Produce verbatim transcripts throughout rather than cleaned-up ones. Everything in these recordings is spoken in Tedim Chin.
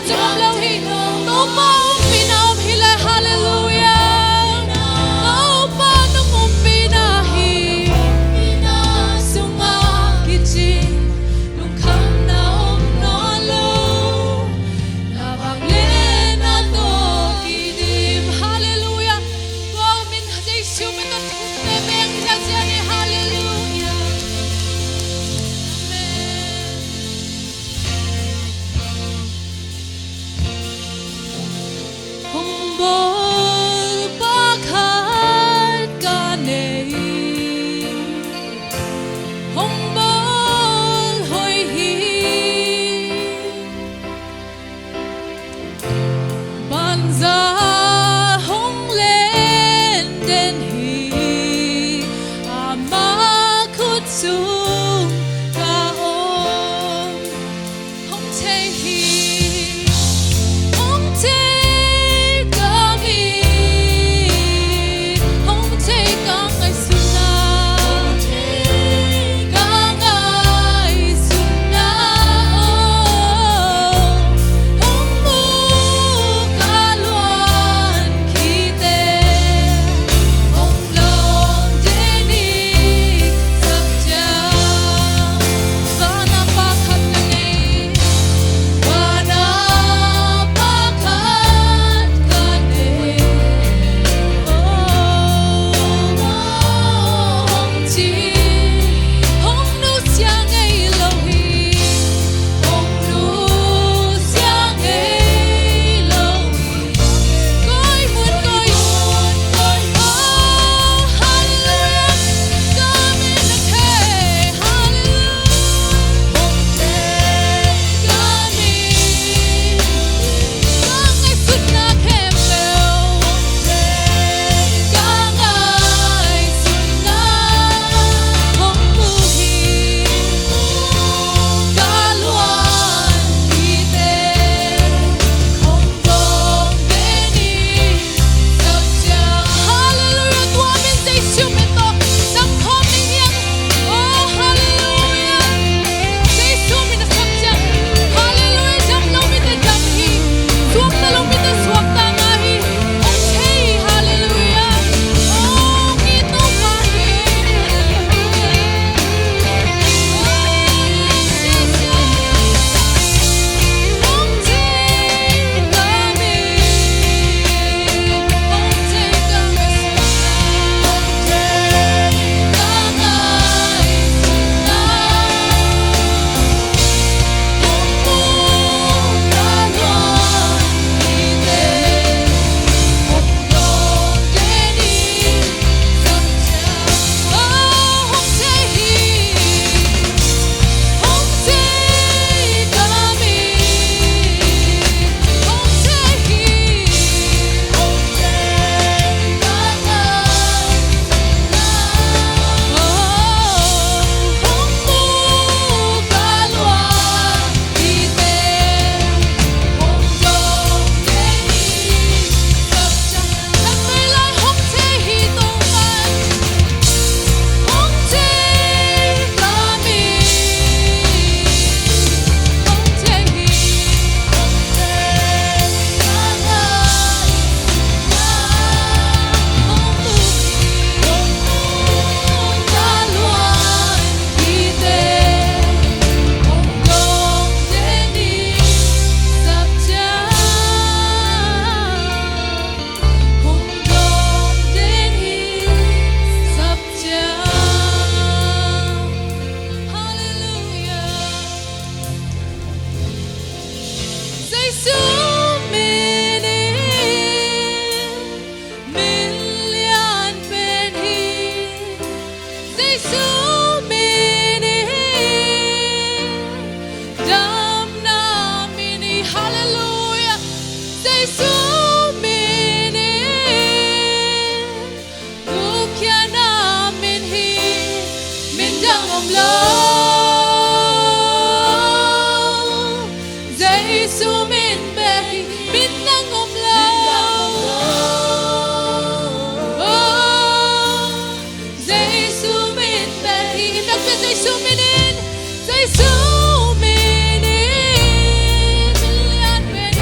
Om lo hi. Topa ompihna om hi lai. Halleluiah. Topa nong ompihna hi. Sungah kicing lungkhamna om nawn lo. Na vangliatna tawh kidim. Halleluiah. Tua min Jesu min tawh thupna beng hi ta ciang hi. Halleluiah. Amen. Hong bawl pakhat ka nei, hong bawl hoih hi. Banza hong len den hi, ama khut sung ka om. Hong thei hi, hong thei ka mi, hong thei ka ngaihsutna, ka ngaihsutna, oh, hong mu ka luan khite, hong lawng den hi. Sapcia, vana pakhat ka nei, vana pakhat ka nei, oh, hong ci, hong nusia ngei lo hi, hong nusia ngei lo hi. Koi mun, koi mun, koi mun. Oh, halleluiah. Ka min a thei, halleluiah. Hong thei ka mi, ka ngaihsutna khempeuh. Hong thei ka ngaihsutna, hong mu hi, ka luan khite. Halleluiah, tua min Jesu min tawh dam khawm ding hi hang. Oh, halleluiah. Jesu min a sapcia. Halleluiah, dam lo mite dam hi. Suakta lo mite suakta ngah hi. Hong thei hi, halleluiah. Oh, hong it Topa hi. Halleluiah. Jesu min in min lian pen hi. Jesu min in damna min hi. Halleluiah. Jesu min in gukhiatna min hi, min dang om lo. Jesu min bek hi, min dang om lo. Oh, Jesu min bek hi, min dang bek Jesu min in. Jesu min in min lian pen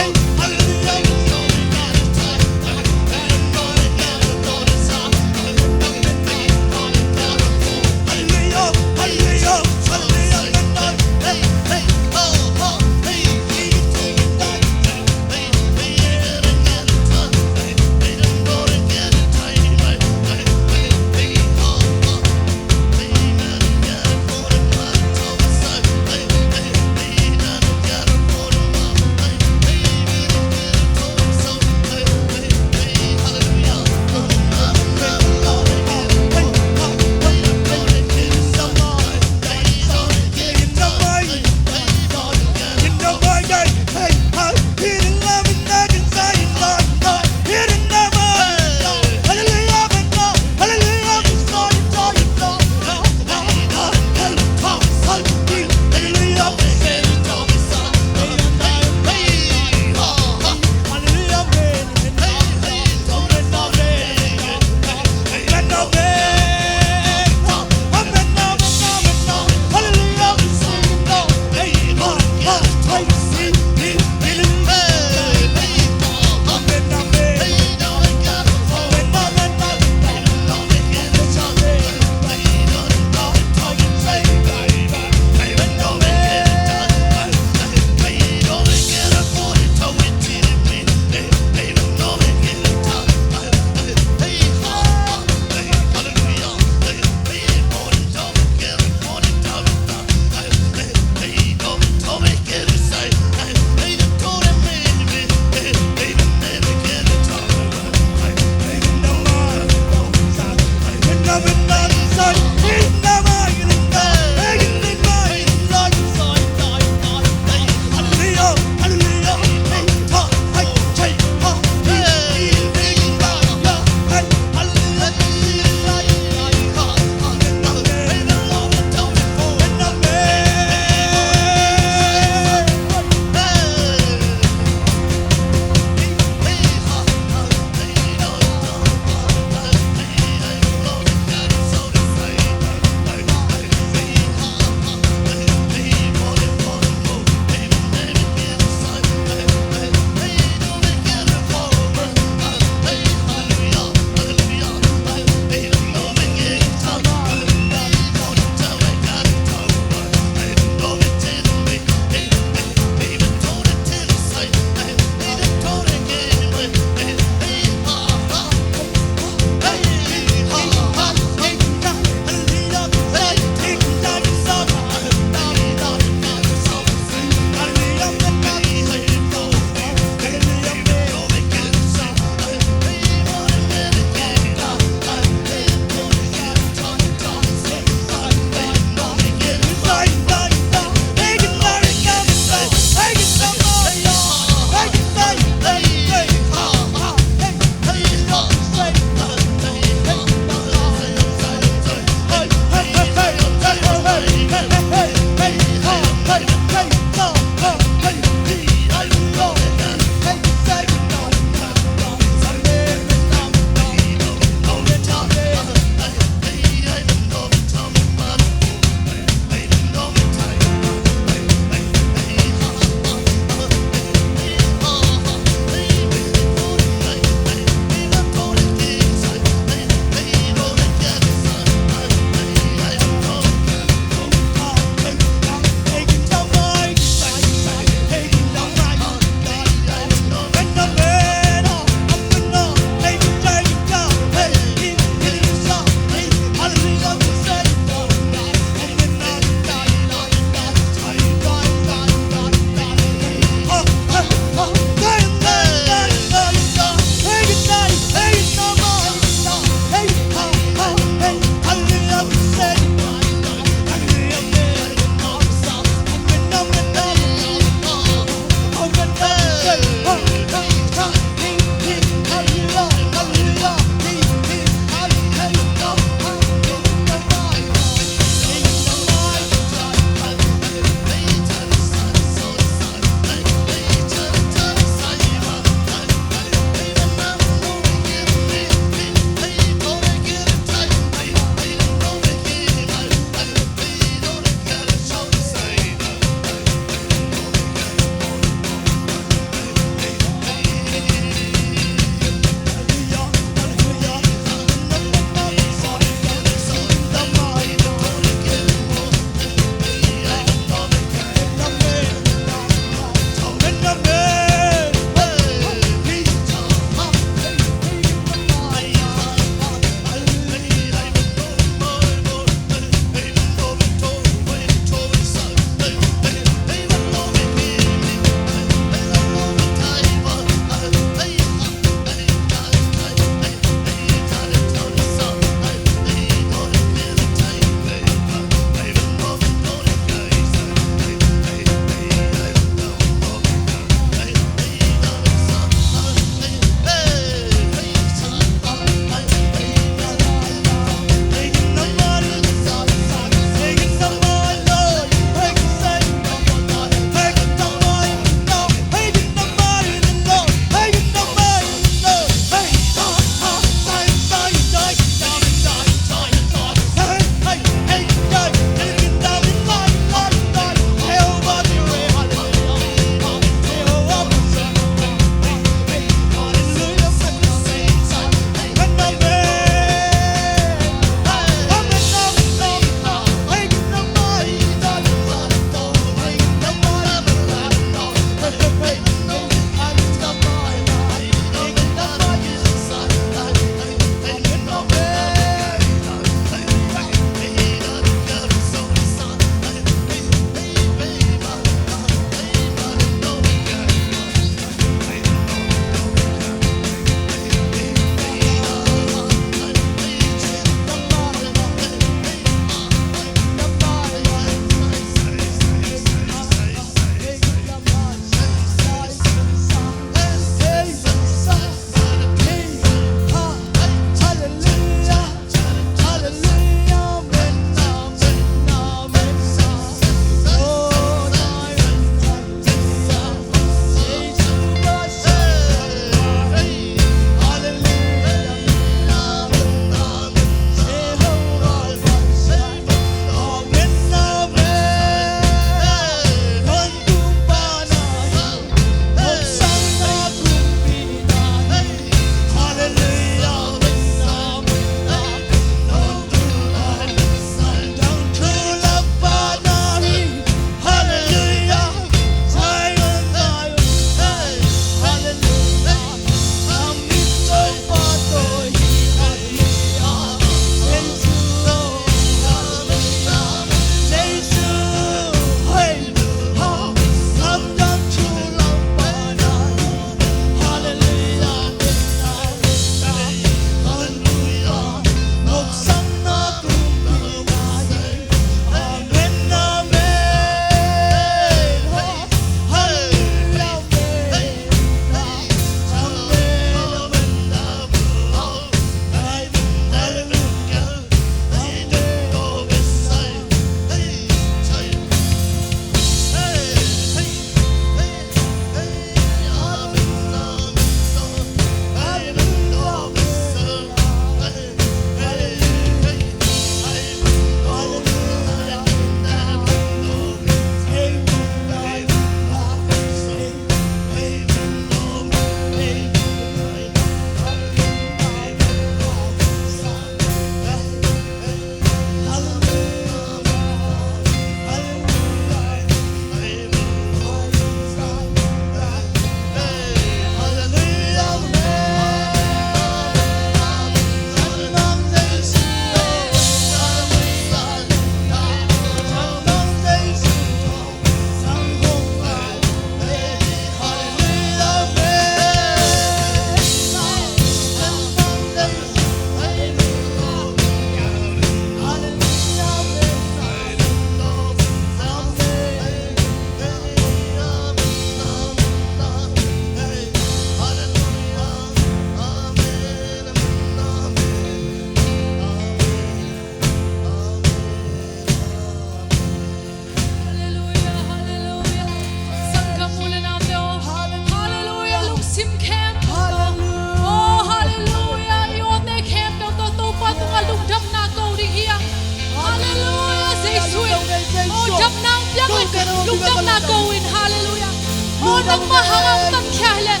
Lungdamna ko in, halleluiah. Aw, nangmah hangah hong tamkhia hi leh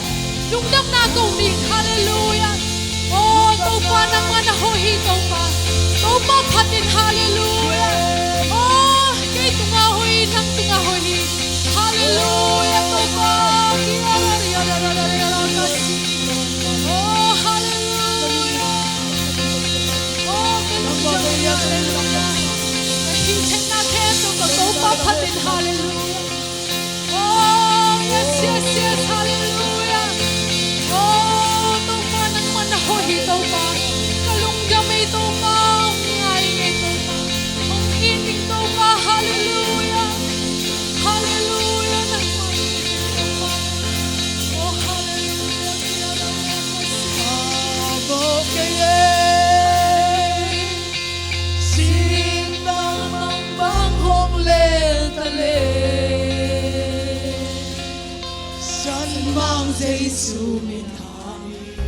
lungdamna ko ni, halleluiah. Aw, Topa, nangmah na hoih hi, Topa. Topa phat in, halleluiah. Aw, kei tungah hoih hi, nang tungah hoih hi. Halleluiah, Topa. Aw, halleluiah. Aw, ka lungdam hi, halleluiah. Ka hih theihna khempeuh ka Topa phat in, halleluiah. Oh, yes, yes, yes, halleluiah. Oh, Topa, nangmah na hoih hi, Topa. Ka lungdam ei, Topa. Hong ngai ei, Topa. Hong it ing, Topa. Halleluiah. Halleluiah, nangmah na hoih hi, Topa. Oh, halleluiah. Aw, kei ei. Singtang mangbang hong lel ta leh, sanmang Jesu min hangin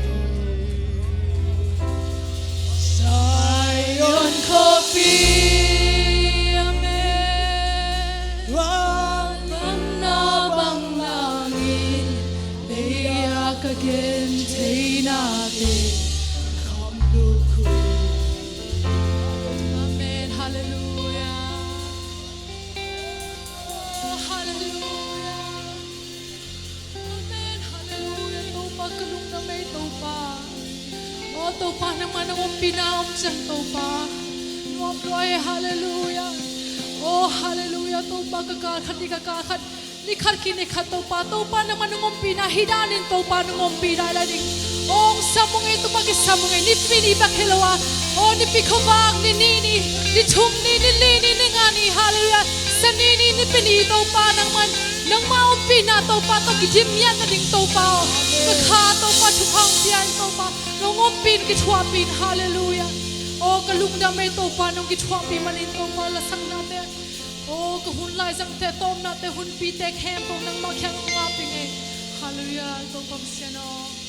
Zion khuapi, amen. Vangliatna bang langin, lei-ah ka gentheih nate kham lukhu. Amen. Halleluiah. Oh, halleluiah. Amen. Halleluiah. Topa, ka lungdam ei, Topa. Oh, Topa, nangmah nang ompihna om ciang, Topa, nuam lua ei. Halleluiah. Oh, halleluiah. Topa, ka kal khat ni ka kal khat, ni khat ki ni khat, Topa, Topa, nangmah nang ompihna hi danin, Topa, nang ompih lai lai ding. Ong sam ung ei, Topa, kisam ung ei. Nipi ni bek hi lo a, aw, Nipi khuavak ni nih ni, ni thum ni, ni li ni, ni nga ni, halleluiah, Sani ni, Nipi ni, Topa, nangmah, nangmah ompihna, Topa, tawh kidim miat nading, Topa aw. Ka kha, Topa, thupha hong pia in, Topa, nong ompih in, kithuahpih in. Halleluiah. Aw, ka lungdam ei, Topa, nong kithuahpih manin, Topa, lasaknate, aw, ka hun laizangte, tawmnate, hunpite khempeuh nangmah kiang kong ap ing ei. Halleluiah. Topa Pasian aw.